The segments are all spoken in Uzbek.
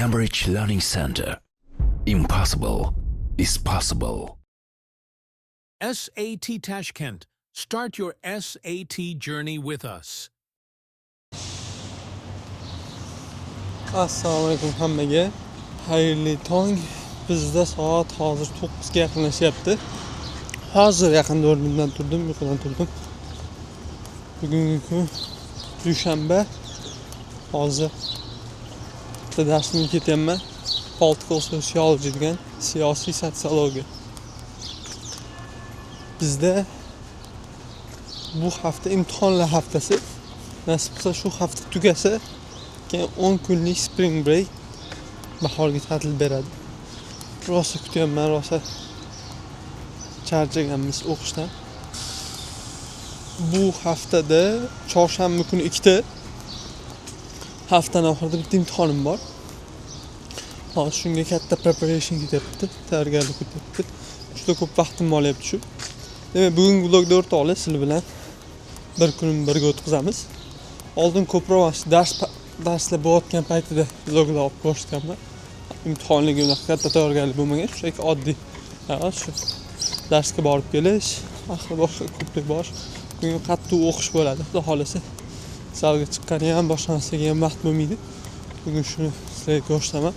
Cambridge Learning Center. Impossible is possible. SAT Tashkent. Start your SAT journey with us. Assalomu alaykum hammaga. Xayrli tong. Bizda soat hozir 9 ga yaqinlashyapti. Hozir yaqinda o'rnimdan turdim, uyqudan turdim. Bugungi kun dushanba. Hozir bitta darsimga ketyapman. Political Sociology degan siyosiy sotsiologiya. Bizda bu hafta imtihonlar haftasi. Nasib qilsa shu hafta tugasa, keyin 10 kunlik spring break, bahorgi ta'til beradi. Rosa kutyapman, rosa charchaganmiz o'qishdan. Bu haftada chorshanba kuni 2ta, haftani oxirida bitta imtihonim bor. Hozir shunga katta preparation ketyapti, tayyorgarlik ketyapti. Juda ko'p vaqtimni olyapti shu. Demak, bugungi vlogda o'rtoqlar sizlar bilan bir kunimni birga o'tkazamiz. Oldin ko'proq shu darslar bo'layotgan paytida vloglar olib ko'rsatganman. Imtihonlarga unaqa katta tayyorgarlik bo'lmagan, shunchaki oddiy, shu darsga borib kelish, axir boshqa ko'plik bor. Bugun qattiq o'qish bo'ladi, xudo xolasa. Zalga chiqqani ham, boshqa narsaga ham vaqt bo'lmaydi. Bugun shuni sizlarga ko'rsataman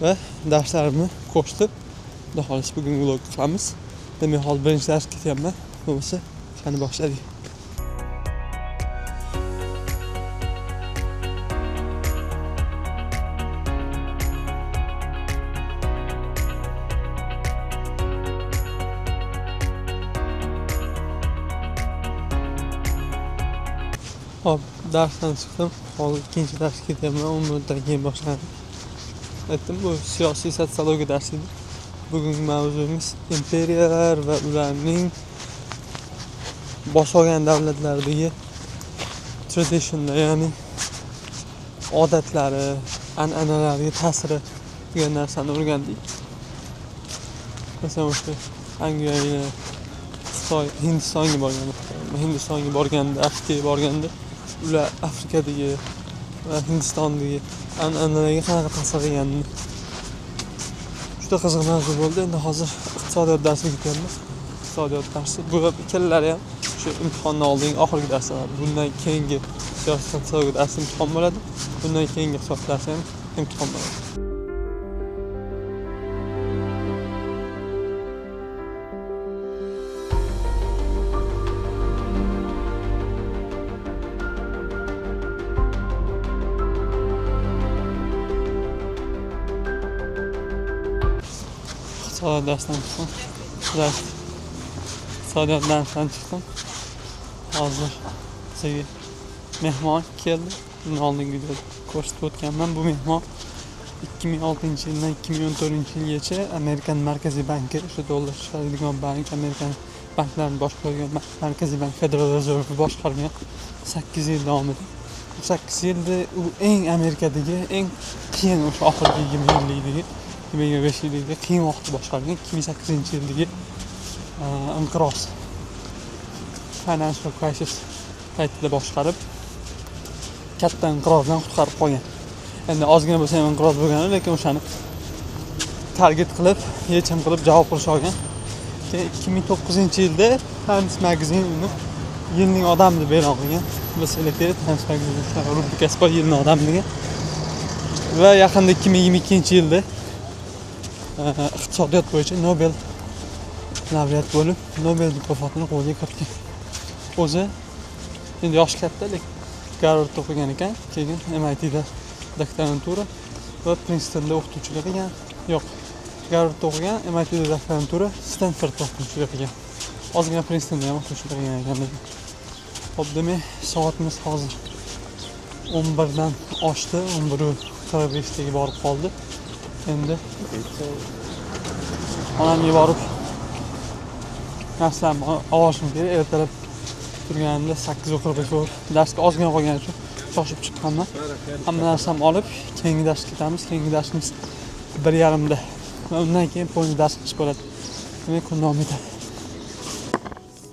va darslarimni ko'rsatib, xudo xolasa bugun vlog qilamiz. Demak, hozir birinchi darsga ketyapman. Bo'lmasa, qani boshladik. Hop, darsdan chiqdim. Hozir ikkinchi darsga ketyapman. 10 minutdan keyin boshlanadi. Aytdim, bu siyosiy sotsiologiya darsi edi. Bugungi mavzumiz imperiyalar va ularning bosib olgan davlatlardagi traditionlar, ya'ni odatlari, an'analariga ta'siri degan narsani o'rgandik. Masalan, o'sha Angliyaga, Xitoy, Hindistonga borganda, Hindistonga borganda, Afrikaga borganda ular Afrikadagi va Hindistondagi an'analarga qanaqa ta'sir qilganini. Juda qiziq mavzu bo'ldi. Endi hozir iqtisodiyot darsiga ketyapmiz. Iqtisodiyot darsi bu ikkalalari ham shu imtihondan oldingi oxirgi darslar. Bundan keyingi siyosiy sotsiologiya darsi imtihon bo'ladi. Bundan keyingi hisob darsi ham imtihon bo'ladi. Iqtisodiyot darsidan chiqdim. Iqtisodiyot darsidan chiqdim. Hozir sizga mehmon keldi. Bundan oldingi videoda ko'rsatib o'tganman. Bu mehmon 2006-yildan 2014-yilgacha Amerikan Markaziy banki, o'sha dollar chiqaradigan bank, Amerikan banklarini boshqargan Markaziy bank Federal Reserve boshqargan 8 yil davomida. Bu 8 yilda u eng Amerikadagi eng qiyin o'sha oxirgi 20 yillikdagi 2025 yillikda qiyin vaqtni boshqargan. 2008-yildagi inqiroz, financial crisis paytida boshqarib, katta inqirozdan qutqarib qolgan. Endi ozgina bo'lsa ham inqiroz bo'lgani, lekin o'shani target qilib, yechim qilib javob qilish olgan. Keyin 2009-yilda Times Magazine uni yilning odami deb e'lon qilgan. Bilsanglar kerak, Times Magazine shunaqa rubrikasi bor, yilning odami degan. Va yaqinda 2022-yilda iqtisodiyot bo'yicha Nobel laureat bo'lib, Nobel mukofotini qo'lga kiritgan. O'zi endi yoshi katta, lekin Garvardda o'qigan ekan, keyin MITda doktorantura va Princetonda o'qituvchilik qilgan. Yo'q, Garvardda o'qigan, MITda doktorantura, Stanfordda o'qituvchilik qilgan. Ozgina Princetonda ham o'qituvchilik qilgan ekan lekin. Xo'p, demak, soatimiz hozir 11 dan oshdi, 11:45 dagi borib qoldi. Endi onamga borib narsalarni olishim kerak. Ertalab turganimda 8:45 bo'lib, darsga ozgina qolgani uchun shoshib chiqqanman. Hamma narsamni olib, keyingi darsga ketamiz. Keyingi darsimiz 1:30da va undan keyin polni dars qilish bo'ladi. Demak, kun davom etadi.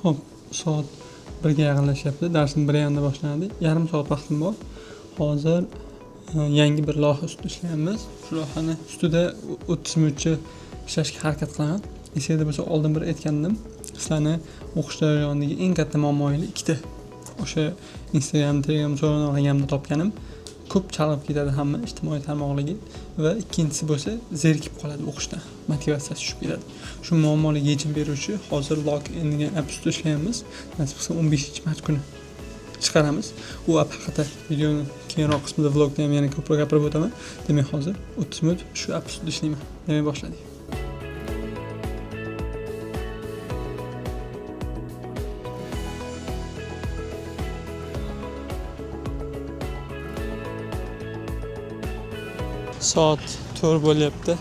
Xo'p, soat 1ga yaqinlashyapti. Darsim 1:30da boshlanadi. Yarim soat vaqtim bor. Hozir Yangi bir loyiha ustida ishlayapmiz. Shu loyihani ustida 30 minutcha ishlashga harakat qilaman. Esingizda bo'lsa, oldin bir aytgandim. Sizlarni o'qish jarayonidagi eng katta muammoingiz ikkita. O'sha Instagram, Telegram so'rovnomalarida topganim, ko'p chalg'ib ketadi hamma ijtimoiy tarmoqligi va ikkinchisi bo'lsa zerikib qoladi o'qishdan, motivatsiyasi tushib ketadi. Shu muammolarga yechim beruvchi hozir Login degan app ustida ishlayapmiz. Nasib qilsa, 15 mart kuni chiqaramiz. U app haqida videoni keyinroq qismida, vlogda ham yana ko'proq gapirib o'taman. Demak, hozir 30 minut shu app ustida ishlayman. Demak, boshladik. Soat 4 bo'lyapti.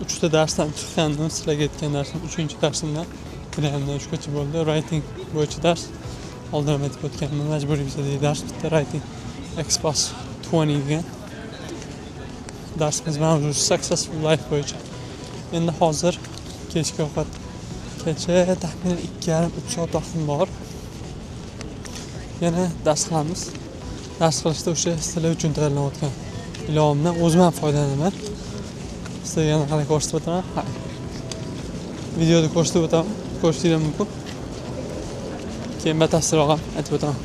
3 ta darsdan chiqqandim, sizlarga aytgan darsim, 3 darsimdan 1:30dan 3gacha bo'ldi. Writing bo'yicha dars. Oldin ham aytib o'tganman, majburiy bizadagi dars bitta Writing Express 20 degan. Darsimiz mavzusi Successful Life bo'yicha. Endi hozir kechki ovqatgacha taxminan 2,5-3 soat vaqtim bor. Yana dars qilamiz. Dars qilishda o'sha sizlar uchun tayyorlanayotgan ilovamdan o'zim ham foydalanaman. Sizlarga yana qanday ko'rsatib o'taman. Ha. Videoda ko'rsatib o'taman. Ko'rishingiz mumkin. Keyin batafsilroq ham aytib o'taman.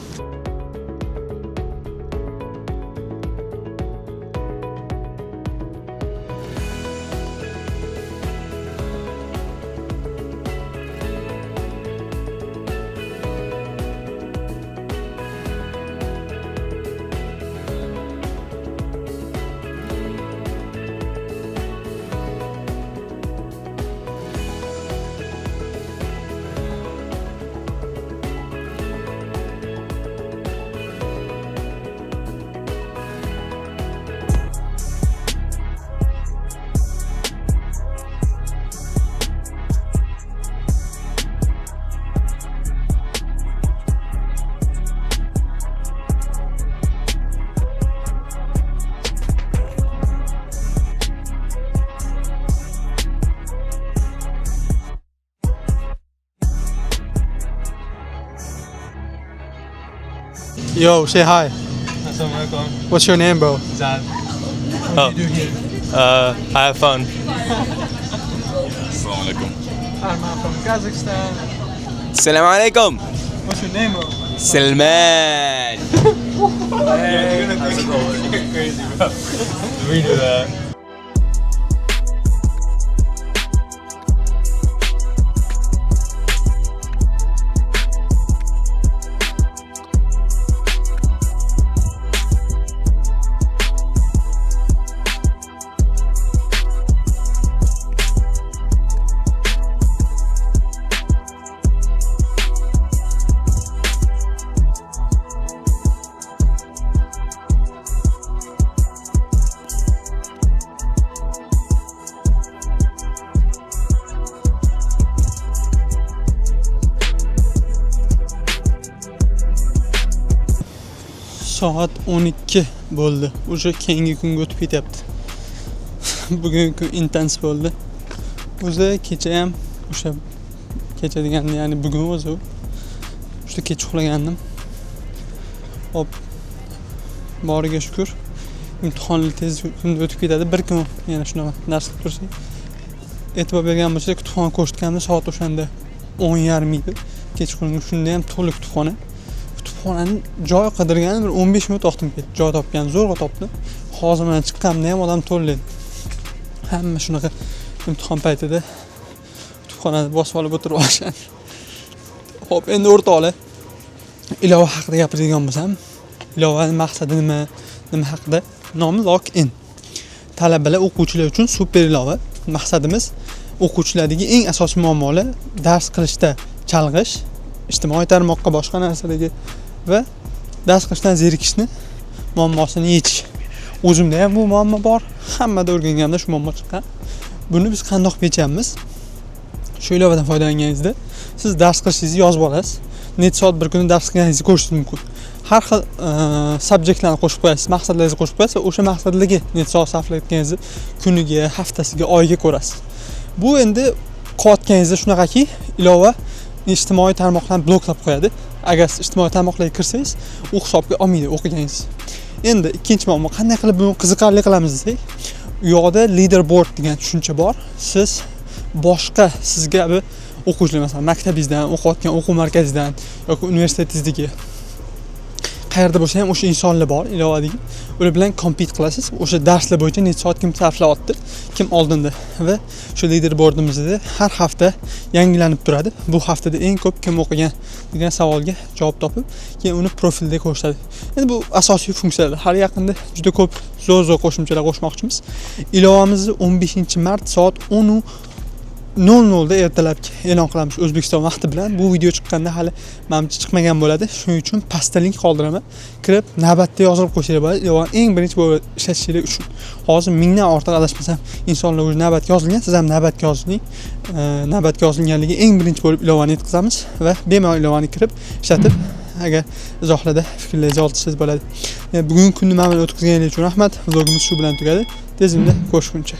Yo, say hi. Assalamu alaikum. What's your name, bro? Zad. What do you do here? I have fun. Assalamu alaikum. I'm from Kazakhstan. Assalamu alaikum. What's your name, bro? Salman. Yeah, you're gonna think you're crazy, bro. Redo that. Soat 12 bo'ldi. Уже keyingi kunga o'tib ketyapti. Bugungi kun intensiv bo'ldi. O'zi kecha ham, o'sha kecha deganda, ya'ni bugun o'zi juda kech uxlagandim. Hop, boriga shukur, imtihonlar tez kunda o'tib ketadi. Bir kun yana shunaqa dars qilib tursak. E'tibor bergan bo'lsak, kutubxona ko'rsatganimda soat o'shanda 10:30 edi. Kechqurun shunda ham to'la kutubxona. Kutubxonani joy qidirganim bir 15 minut vaqtim ketdi. Joy topgan, zo'rg'a topdim. Hozir mana chiqqanimda ham odam to'la edi. Hamma shunaqa imtihon paytida kutubxonani bosib olib o'tirib olishadi. Xo'p, endi o'rtoqlar, ilova haqida gapiradigan bo'lsam, ilovani maqsadi nima, nima haqida? Nomi Login. Talabalar, o'quvchilar uchun super ilova. Maqsadimiz o'quvchilardagi eng asosiy muammolar dars qilishda chalg'ish, ijtimoiy tarmoqqa, boshqa narsalarga va dars qilishdan zerikishni muammosini yechish. O'zimda ham bu muammo bor, hammada o'rganganimda shu muammo chiqqan. Buni biz qandoq yechamiz? Shu ilovadan foydalanganingizda siz dars qilishingizni yozib olasiz. Necha soat bir kunda dars qilganingizni ko'rishingiz mumkin. Har xil subjektlarni qo'shib qo'yasiz, maqsadlaringizni qo'shib qo'yasiz va o'sha maqsadlarga necha soat sarflayotganingizni kuniga, haftasiga, oyiga ko'rasiz. Bu endi qilayotganingizda shunaqaki, ilova ijtimoiy tarmoqlarni bloklab qo'yadi. Agar siz ijtimoiy tarmoqlarga kirsangiz, u hisobga olmaydi o'qiganingiz. Endi ikkinchi muammo: qanday qilib buni qiziqarli qilamiz desak, u yoqda leaderboard degan tushuncha bor. Siz boshqa siz kabi o'quvchilar, masalan, maktabingizdan, o'qiyotgan o'quv markazingizdan yoki universitetingizdagi, qayerda bo'lsa ham o'sha insonlar bor ilovadagi, ular bilan compete qilasiz. O'sha darslar bo'yicha necha soat kim sarflayapti, kim oldinda. Va shu leaderboardimizda har hafta yangilanib turadi. Bu haftada eng ko'p kim o'qigan degan savolga javob topib, keyin uni profilda ko'rsatadi. Endi bu asosiy funksiyalar. Hali yaqinda juda ko'p zo'r zo'r qo'shimchalar qo'shmoqchimiz. Ilovamizni 15 mart soat 10:00 da ertalabki e'lon qilamiz O'zbekiston vaqti bilan. Bu video chiqqanda hali manimcha chiqmagan bo'ladi. Shuning uchun pastda link qoldiraman. Kirib, navbatda yozilib qo'ysanglar bo'ladi. Ilovani eng birinchi bo'lib ishlatishingiz uchun. Hozir 1000 dan ortiq, adashmasam, insonlar уже navbatga yozilgan. Siz ham navbatga yoziling. Navbatga yozilganligi eng birinchi bo'lib ilovani yetkazamiz va bemalol ilovani kirib ishlatib, agar izohlarda fikrlaringizni yozsangiz bo'ladi. Bugungi kunni mana bilan o'tkazganingiz uchun rahmat. Vlogimiz shu bilan tugadi. Tez kunda ko'rishguncha.